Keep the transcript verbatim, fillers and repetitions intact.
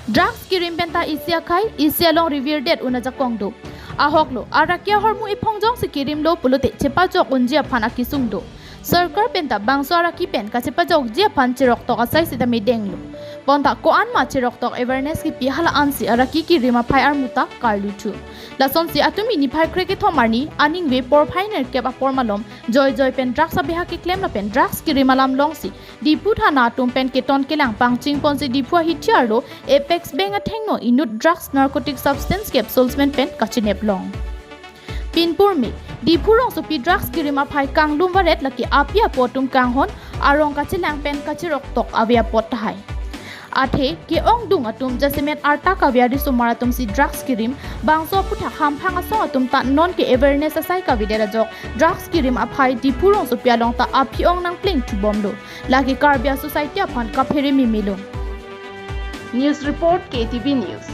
Drugs kirim penta isi akhei, isi along rivirdet un ajakong do. Ahoklo, araki ahormu iphongjongsi kirimlo pulote chepajok unji aphan akesung do. Sorkar penta bangso araki pen kachepajokji aphan cheroktok asai sitame denglo. Bonta ko-an ma cheroktok awareness kipi hala ansi araki kirim aphai armuta karluthu. Lasonsi atumi niphai krekethom arni aningve porphai nerkep apor malom joijoi pen drugs abeha keklem lapen drugs kirim alam longsi Diphu thana atum pen keton kelang pangchingponsi Diphu ahithi arlo Apex Bank athengno inut drugs narcotic substance capsules men pen kachinep long. Pinpur me, Diphu rongsopi drugs kirim aphai kanglum varet lake api apo atum kanghon arong kachelang pen kacheroktok ave apot tahai. Athe ke-ongdung atum jasemet arta kave arisomar atumsi drugs kirim, bangso aphuthak hamphang asong atum ta nonke awareness asai kavedet ajok drugs kirim aphai Diphu rongsopi along ta aphi-ong nangplengthubomlo. Lake Karbi a-society aphan kaphere mimilo. News report, K T V News.